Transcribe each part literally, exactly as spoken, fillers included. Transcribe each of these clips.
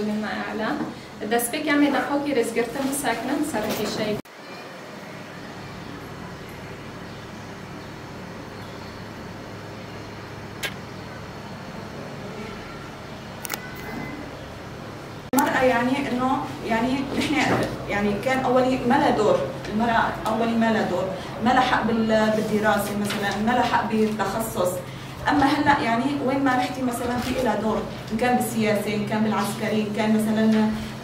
مما اعلم. دەستپێکی ئەمێ دەقەوکی رێزگرتن بسەکنن سەر کێشەی. المرأة، يعني، إنه، يعني، نحن، يعني، كان أولي ما لها دور. المرأة أولي ما لها دور، ما لها حق بال-، بالدراسة مثلًا، ما لها حق بالتخصص. أما هلأ، يعني، وين ما رحتي مثلًا في إلها دور، إن كان بالسياسة، إن كان بالعسكري، إن كان مثلًا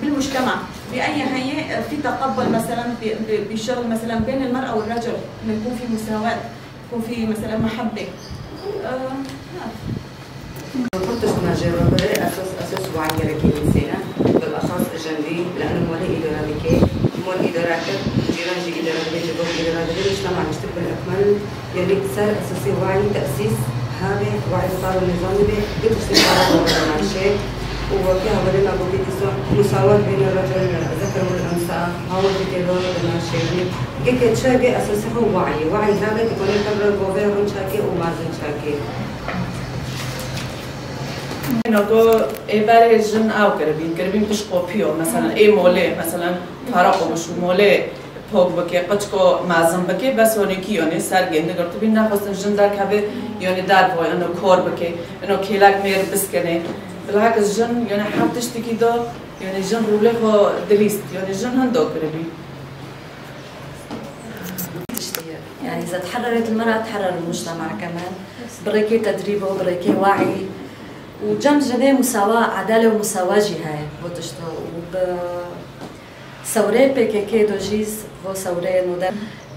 بالمجتمع، بأي هيئة في تقبل مثلًا ب-، ب-، بالشغل مثلًا بين المرأة والرجل، إنه يكون في مساواة. يكون في مثلًا محبة. آه، ما في. Xwe tişt me jê re bire, esas, esas wayî gerekê însanê, bilaxas jendî, li eno molê îdare dike, mol îdare kir, cîran jî îdare dike, civak îdare dike, mujtema jî tişt bil ekmel, yanî ser esasê wayî tesîs habe, wayî sar û nizam dibe, bi tiştê xwe re bire naşe. Û wekî hevalê me gotî dîsa musawat beyne racil zekir wal unsa, hawar jî tê de naşe. Yanî Yeke çi be esasî xwe wayî. Wayî zave dikare kevre govê rin çakê û mazin çakê. Noto ê berê jin ew kiribîn, kiribîn tişt qopiyo. Mesela ê molê, mesela para qomiş û molê pok bike, qiçko mazin bike, bes wanê kî yanê ser gêndi girtibîn, nexwestin jin derkeve, yanê dervo, ino kor bike, ino kêlek mêr biskenê. Bilakis jin, yanê her tiştekî do, yanê jin rûlê xwe dilîst, yanê jin hindo kiribîn. تشتي. يعني إذا تحررت المرأة، تحرر المجتمع كمان. Bi rêkê tedrîb û bi rêkê wayî û cem jinê musawa, edale û musawa jî heye bo tişto û bi sewrê P K K do jî bo sewrê nûde,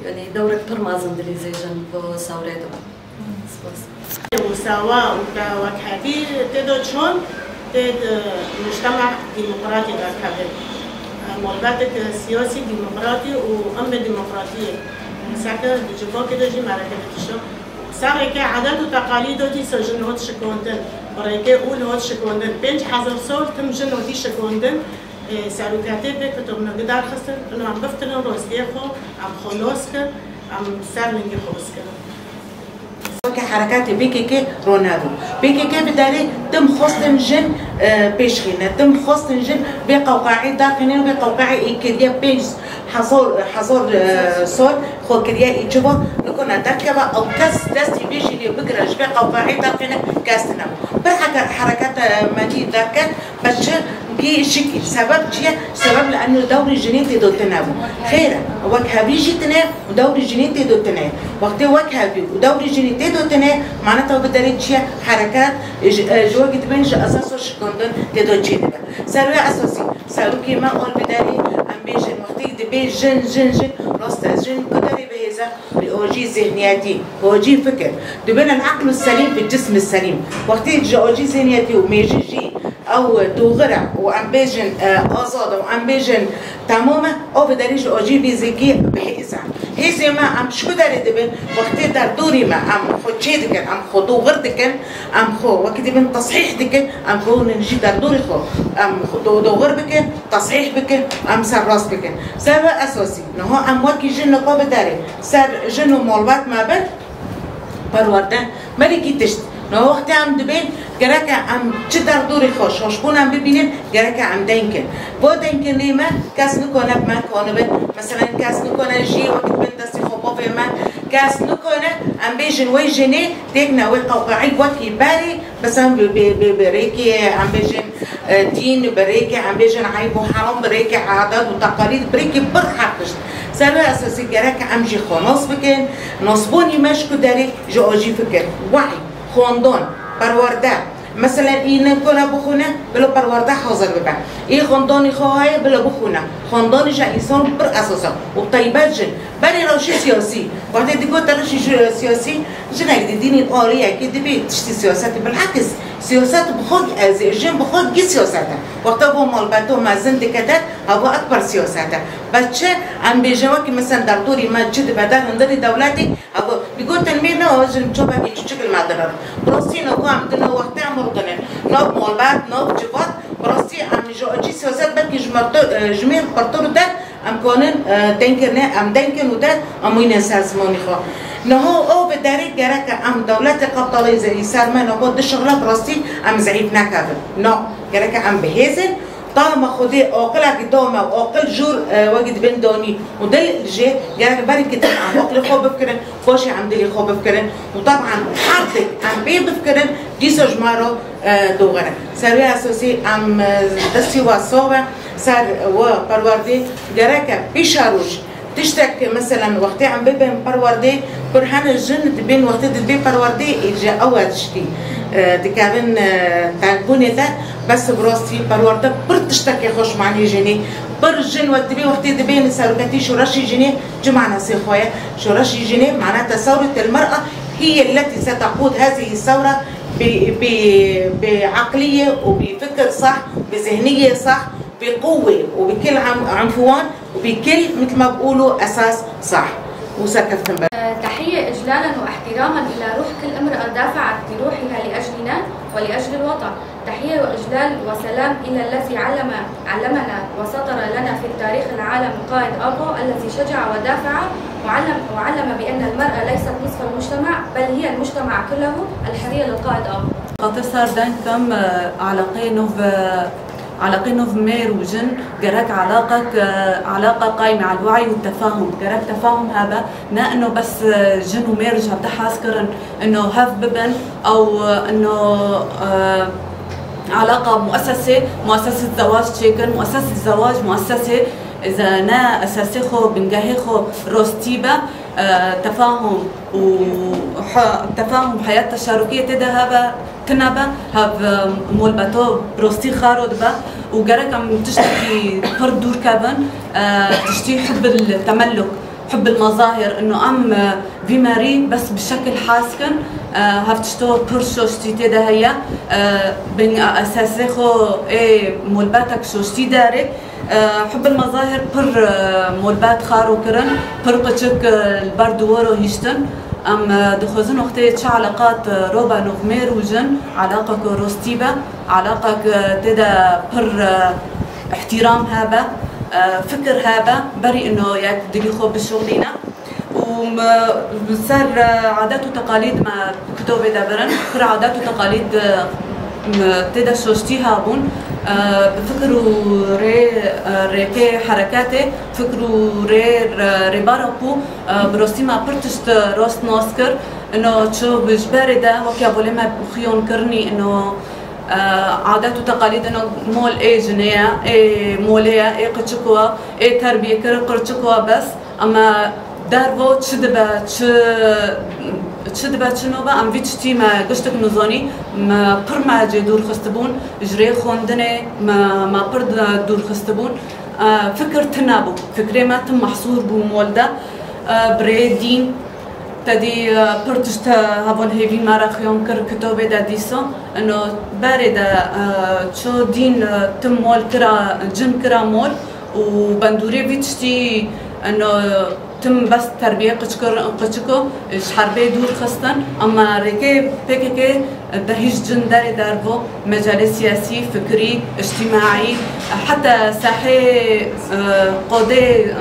yanî dewrek pir mezin dilîzê jin bo sewrê do. Spas. Musawa û te wekhevî tê de çûn, tê de mujtema demokratî derkeve. Malbetek siyasî demokratî û emrê demokratiyê. Seke di civakê de jî mereke dikişin. Serreke edet û teqalîd de dîsa jin hot şikandin. Bi rêkê û li hot şikandin. Pênc hezar sal tim jin hotî şikandin. Ê, serokatê pê kitobnamê derxistin, ino em biftilin rostiyê xwe, em xwe nas kin, em ser lingê xwe biskirin. Weke herekatê P K K ronabû. P K K bi derê tim xwestin jin, e, pêşxîne, tim xwestin jin vê qewqaê derxîne, vê qewqaê ê kiriye pênc hezar, hezar, e, sal xwe kiriye ê çiva, nikona derkeve ew kes destî vê jînê bigire ji vê qewqaê derxîne kes tine bû. Bir heke-, hereketa, e, me dî derket, Bes çi gî şikî? Sebeb çi ye? Sebeb li eno dewrê jinê tê do tine bû. Xêr e, wek hevî jî tine û dewrê jinê tê do tine ye. Wextê wek hevî û dewrê jinê tê do tine ye, maneta bi derê çi ye? Hereket, ji, e, ji wekî dibên ji esas û şikandin tê do çê dibe. Ser wê esasî, serokê me ol bi derê, em bêjin, wextê dibê jin, jin, jin, rast e, jin ku derê bihêze, Ji o jî zihniyetî, o jî fikir. Dibin el aqlu selîm fi cismi selîm. Wextê ji o jî zihniyetî û mêjin jî ew dûxir e û em bêjin, e, azad e û em bêjin temam e, ew bi derî ji o jî vî zikî bihêze. Hêzê me em ji ku derê dibin, wextê derdorî me em xwe çê dikin, em xwe dûxir dikin, em xwe wekî dibin tesîh dikin, em xwe hûn jî derdorî xwe, em xwe dû-, dûxir bikin, tesîh bikin, em serrast bikin. Ser ve esasî. Niha em wekî jin li xwe biderê ser jin û malbat me bin, perwerde, belekî tişt. Niha wextê em dibên, gereke em çi derdorê xwe, şaşbûn em bibînin, gereke em deyn kin. Bo deynkirinê me kes nikone bi me konibin. Meselen, kes nikone jiyê wekî dibin destê xwe bavê me. Kes nikone em bêjin wê jinê têkine wê qewqeî wekî berê, Mesela bi, bi, bi, bi rêkê, em bêjin, e, dîn, bi rêkê, em bêjin eyb û heram, bi rêkê adet û teqalîd, bi rêkê bir her tişt. Ser wê esasî gerek em jî xwe nas bikin, nasbûnî me ji ku derê ji o jî fikir. We'y, xwendon, perwerde. Meselen, î nikane bixwîne, bila perwerde hazir bibe. Î xwendanî xwe heye, bila bixwîne. Xwendanî ji însan bir esas e. Û taybet jin. Berê rewşê siyasî. Wextê digot rewşê siyasî, Jinek di dînên ariyekê dibê tiştî siyasetê bilakis siyaset bi xwe, ez ê jin bi xwe gî siyaset e. Wexta bo malbeto mezin dike der, hava ekber siyaset e. Bes çi em bêjin wekî mesen derdorî me çi dibe der hundirî dewletê, hava digotin mê ne o jin çopekî çuçik li me dirin. Bi rastî ne ku em dine wextê em rûdinin. Nav malbet, nav civat, bi rastî em ji acî siyaset belkî ji merto-, e, ji mêr pirtir der, Em kanin, e, denkirine, em denkin û de em wînin ser zimanî xwe. Niha ew bi derê gereke em dewletê qebtalê zerî ser me niha dişixile bi rastî em zeîf nekevin. Na, gereke em bihêzin Talima Xwedê aqilekî da me û aqil jûr, e, wekî dibên danî û dil jê gerek berî ki em aqilê xwe bifikirin, paşê em dilê xwe bifikirin û teban hertik em pê bifikirin, dîsa ji me re, e, doxin e. Ser wê esasî em, e, destî we sax be, ser we perwerdê gereke pêşeroj tiştek, meselen, wextê em bibin perwerdê, pir hene jin dibên wextê dibê perwerdê, ê ji ew tiştî, e, dikevin, e, tengbûnê de, bes bi rastî perwerde pir tiştekê xweş manî jinê, pir jin wek dibê wextê dibên seroketî şoreşî jinê, ci manasê xwe ye. Şoreşî jinê, mana tesawrût el mer'a hiye lletî seteqûd hezihi sewra bi, bi, bi aqliye û bi fikir sah, bi zihniyê sah, bi qûwê û bi kil am-, anfuwan û bi kil, mitl ma biqûlû, esas sah û serkeftin ber. تحية إجلالا واحتراما إلى روح كل امرأة دافعت بروحها لأجلنا ولأجل الوطن. تحية وإجلال وسلام إلى الذي علم، علمنا وسطر لنا في التاريخ العالم القائد آبو الذي شجع ودافع وعلم، وعلم بأن المرأة ليست نصف المجتمع، بل هي المجتمع كله، الحرية للقائد آبو. Xatir ser deng kem, e, eleqeyê nû ve Eleqê nû mêr û jin gerek eleqek, e, eleqa qayme al wa'y û tefahum. Gerek tefahum hebe, ne ino bes, e, jin û mêr ji hevde hez kirin, ino hev bibin, ew, e, ino, e, eleqa muessese, muessese zewac çêkin, muessese zewac, muessese, e, ne esasê xwe, bingehê xwe rostî be, e, tefahum û he-, tefahum, heyat teşarukiyê tê de hebe, tune be, hev, e, molbeto bi rostî xaro dibe û gerek em tiştekî pir dûr kevin, e, tiştî hubbil temelluk, hubbil mezahir, ino em, e, vî merî bes bi şekil hez kin, e, hev tişto pir şoştî tê de heye, e, bin, e, esasê xwe ê molbetek şoştî derê, E, Hubbil Mezahir pir, e, molbat xaro kirin, pir qiçik, e, li ber duwaro hiştin. Em, e, dixwazin wextê çi eleqat, e, roba nû mêr û jin, eleqek rostî be, eleqek, e, tê de pir, e, îhtîram hebe, e, fikir hebe, berî ino yek dilî xwe bişuxlîne. û me bi ser, e, adet û teqalîd me kitobê de birin. Pir adet û teqalîd, e, me tê de şoştî hebûn. E, bi fikir û rê, e, rêkê hereketê, fikir û rê, e, rêbara ku, e, bi rostî me pir tişt, e, rost nas kir. Ino çi bi ji berê de wekî hevolê me xuyon kirinî ino, e, adet û teqalîd ino mol ê jinê ye, ê molê ye, ê qiçiko ye, ê terbiyekir qiçiko ye bes. Ama dervo çi dibe, çi, çi dibe, çi nobe, em vî tiştî me giştik nizanî, me pir me cê dûr xistibûn, ji rê xwendinê me, me pir de dûr xistibûn. E, fikir tune bû, fikrê me tim mehsûr bû mol de. E, bi rê dîn, te dî, e, pir tişt heval hêvî me re xiyon kir kitobê de dîsa. Ino berê de, e, ço dîn, e, tim mol kira, cin kira mol û bendûrê vî tiştî, ino Tim bes terbiyê qiçkir-, qiçiko ji herbê dûr xistin, ama rêkê P K K bi hîç cin derê dervo, mecelê siyasî, fikrî, îctimaî, heta sahê, e, qodê, e,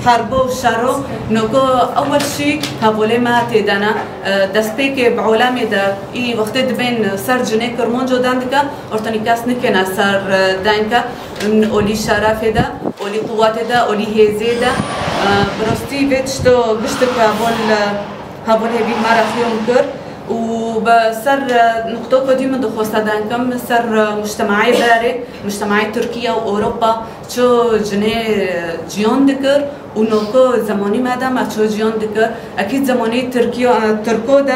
herbo û şero, noko ewel şî hevolê me tê de ne. E, destpêkê bi olemê de, î wextê dibên ser cinê Kirmanco dendike, ortanî kes nikêne ser, e, denke. Olî şerefê de, olî quwetê de, olî hêzê de, e, bi rastî vê tişto giştik heval, e, heval hêvî me re xuyon kir û bi ser, e, nuqto ku dî min dixwesta denkim, ser, e, mujtemaê berê, mujtemaê Tirkiye û Ewropa ço cinê, e, ciyan dikir û noko zemanî me de me ço ciyan dikir. Ekîd zemanî Tirkiye, e, Tirko de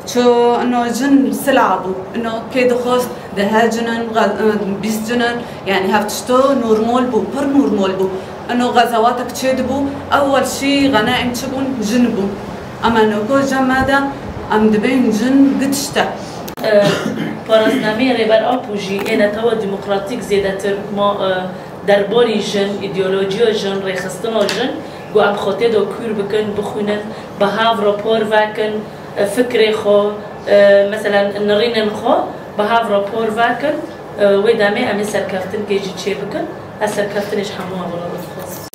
Ço ino jin sila bû. Ino kê dixwest deh cinin, xe-, bîst cinin, yanî hev tişto normal bû, pir normal bû. Ino xezewatek çêdibû, ewel şî xenaim çi bûn, jin bûn. Ama noko cem me de em dibên jin gi tişt e. E, Parasnameyê Rêber Apo jî ê netewa demokratîk zêdetir ma, e, derbarî jin, îdeolojiya jin, rêxistina jin, ku em xwe tê de kûr bikin, bixwînin, bi hev re por vekin, fikrê xwe, e, meselen, nirînên xwe bi hev re por vekin, e, wê demê em ê serkeftinkê jî çêbikin. Ez serkeftinê ji hemû hevalan dixwazim.